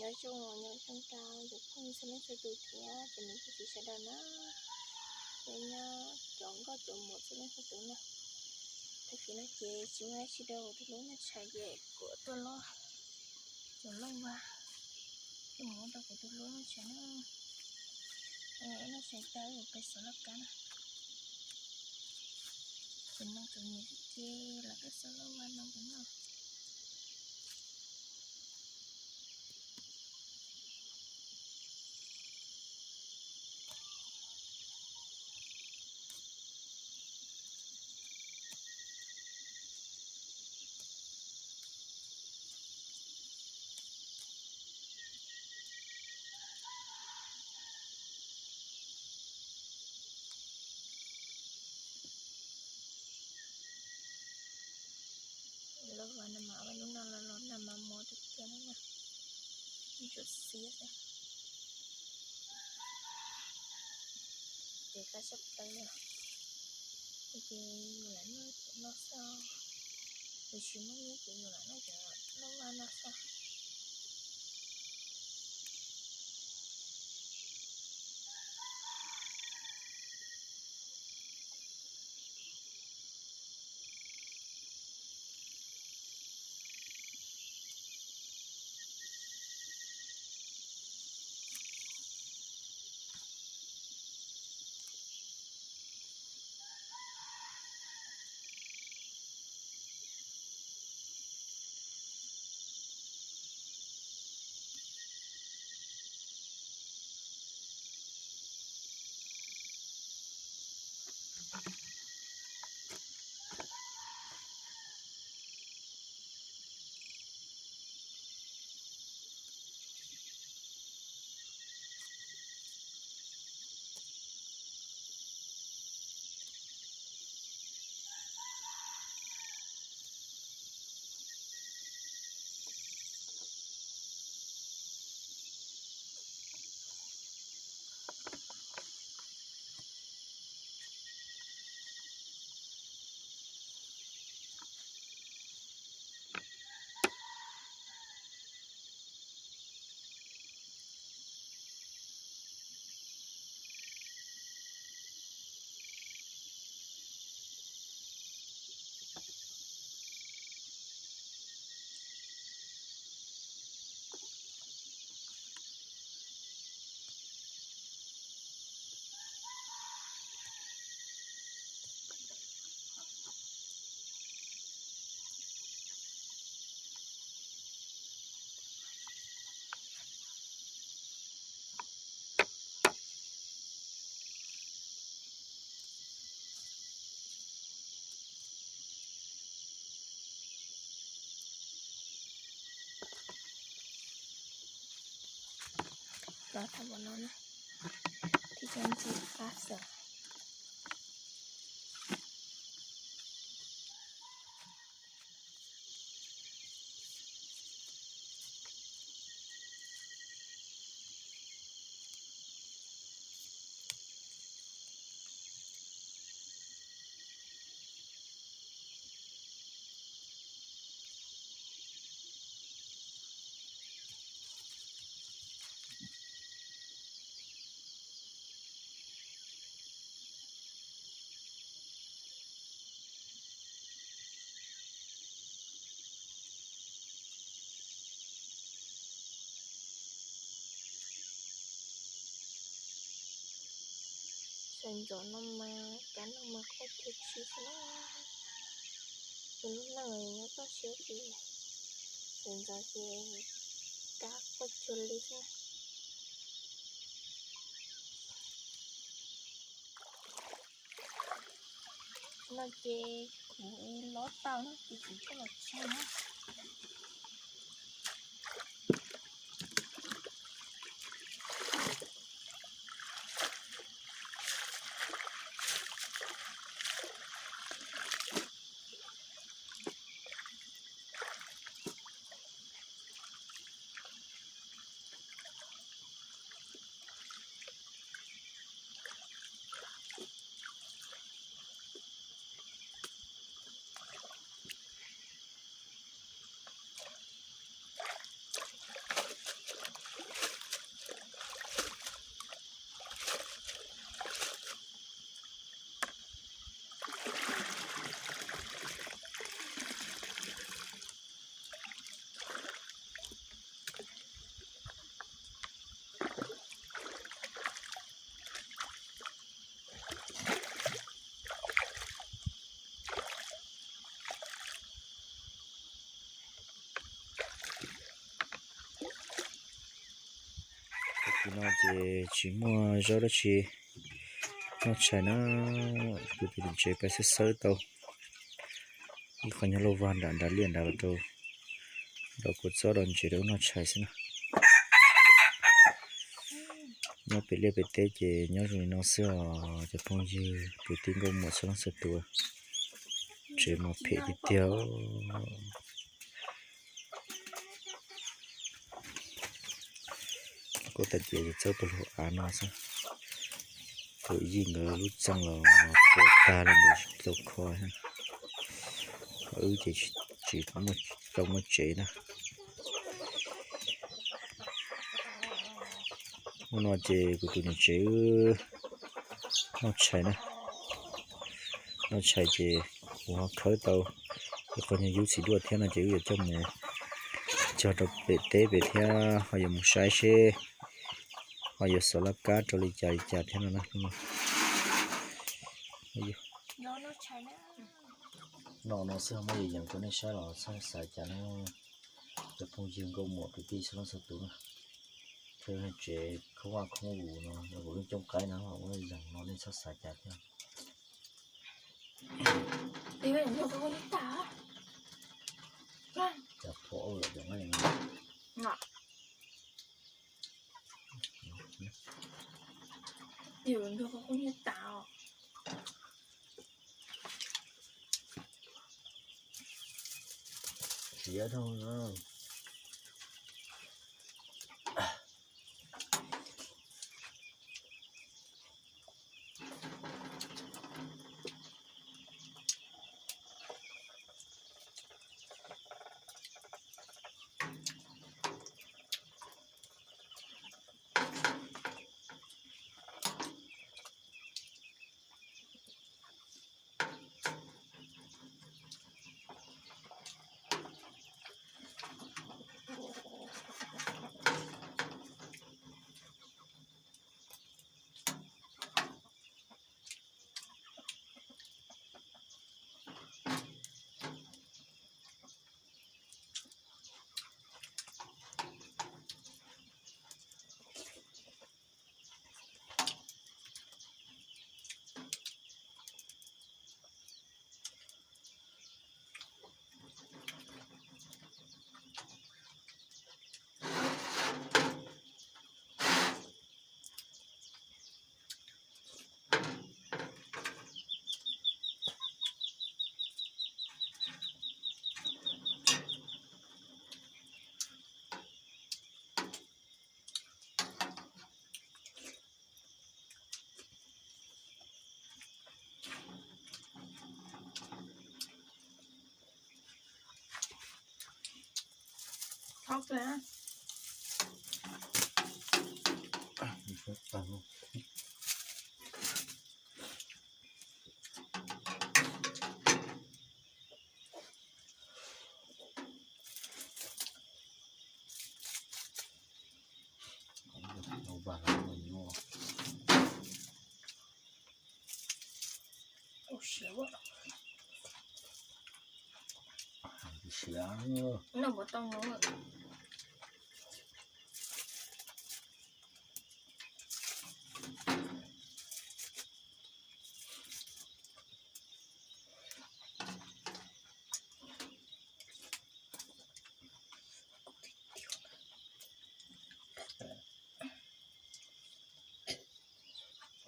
Nyob zoo, nyob zoo rau cov phooj ywg txhua leej txhua tus thiab cov niam txiv sawv daws na, thiab nyob cov nkauj cov muam txhua leej txhua tus na. Tag kis no ces tsis muaj dab tsi rau kuv tus hlub Naj Tshais ces kuv tuaj lov cov lauj vaj, kuv mus ua rau kuv tus hlub Naj Tshais na. Naj Tshais tau peb xov lauj kaub na, ces nws tseem nyiam ces lawv peb xov lauj vaj no kuv noj. Lauj vaj no mas ua lub no los los nag mas mos tiag tiag na, ntsuab xiab xwb. Ces qab tshaj plaws li, ces yus lam noj cov no xwb, yus tsis muaj nyiaj ces yus lam noj cov lauj vaj no xwb. Los tau npaum no na, thiaj tso ntxiv qab xwb. Sawv ntxov no mas kab no mas qhuav cuag tshis xwb na. Tus lub neej nyob toj siab ces sawv ntxov ces kab qhuav cuag li xwb. No ces kuv lov tau no ces kuv coj los tsau na. Tim no ces tsis muaj zaub dab tsi noj tshais na, kuv tus niam tsev pais xawb xawb tau ib qho nyuag lauj vag nram nrad liaj nrad los rau, rau kua txob rau ntses rau wb noj tshais xwb na. Nyob pem liaj pem teb ces nyob zoo li no xwb os cov phooj ywg kwv tij nkauj muam txhua leej txhua tus. Tsev mas phem tiag tiag. Kuv tag kis ces txawb pog lug av no xwb. Tus yij nkawd lub txeej los puas tag li ntawd tsis tau kho. Ho wb ces tsis tau muaj tsev na. Hnub no ces kuv tus niam tsev wb noj tshais na. Noj tshais ces kuv ho khawb tau ib qho nyuag yub txiv duaj thiab no ces wb yuav coj mus cog rau pem teb pem thiab ho yuav mus saib seb ho yuav xov laj kab rau li cas li cas thiab no na. Noj no xwb ho muab yees yees rau nej saib los txhob xav cas na. Cov phooj ywg nkauj muam kwv tij txhua leej txhua tus na, tsev khoob vaj khoob vus no yog kuv lub cooj qaib no muab yees no nej txhob xav cas thiab. Siav dhau na.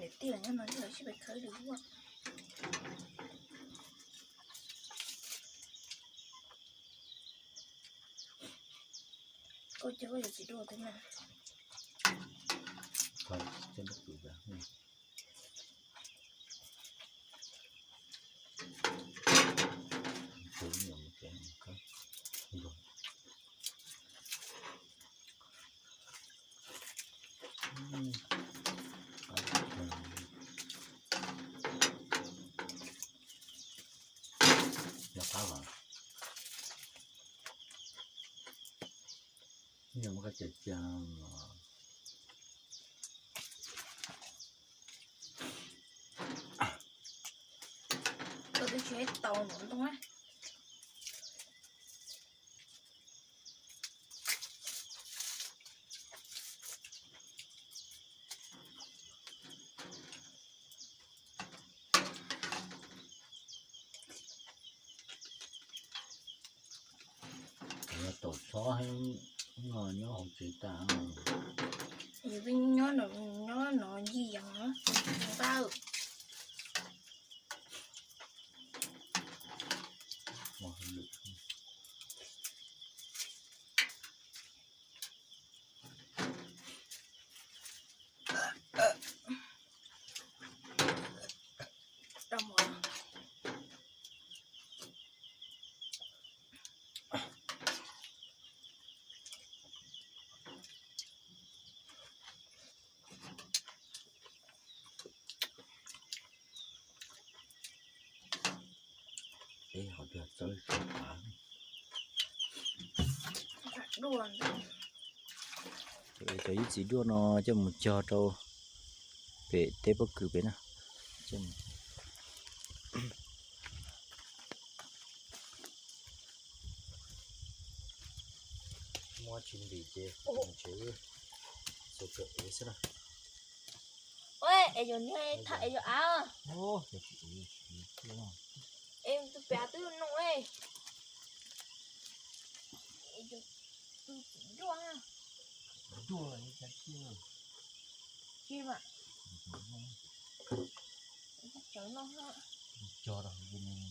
Niam tij los nyob no xwb los sib pes khawb li ua. Koj cog koj yuav tsis dua thiab na. Yog qab los yog muab qab cia cia no. Koj twb tsis tau ntau ntoo na. Os, nyob hauv tsev tas. Nyob no, nyob no yig yees ntawm. Cov yub txiv duaj no coj mus cog rau pem teb pob kws pem na. Muab tsis ntim ces tsev txhua kawm ev xwb na. Es yuav niag tham es yuav av. Es tus pem twb nug, tus txiv duaj, tsis mas, cov no, cog rau cov no,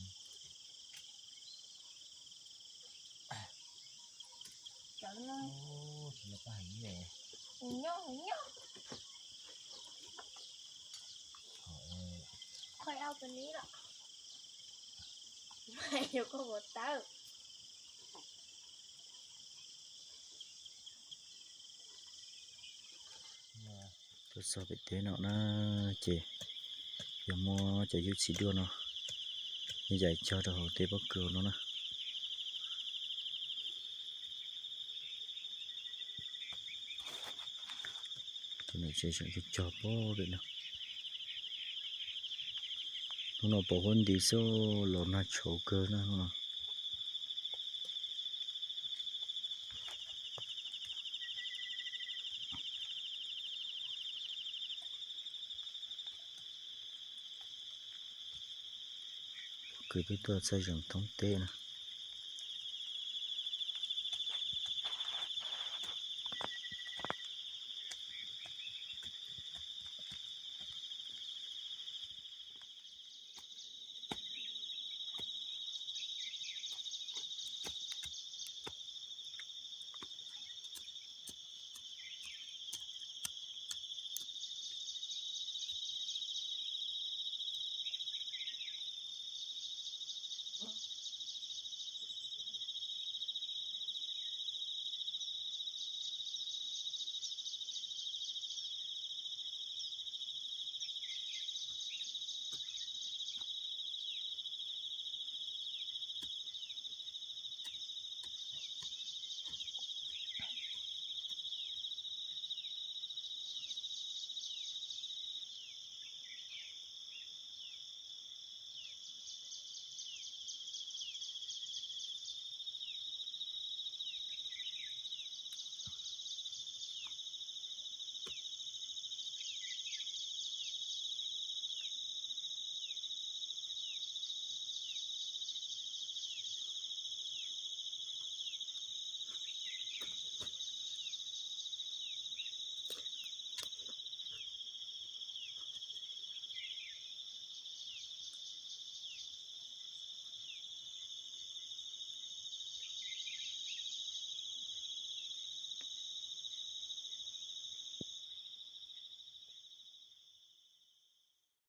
nyob nyob, qhov au tus ni los, yuav koj ua tawb. Tuaj txog pem teb no na, ces yog muab cov yub txiv duaj no yam cog rau hauv teb pob kws no na. Cov niam tsev tseem cog cog pob pem no. Hnub no pom huab nti xwb los nag tshauv kawg na hnub no. Pob kws twb tuaj txaij zeem thoob teb na.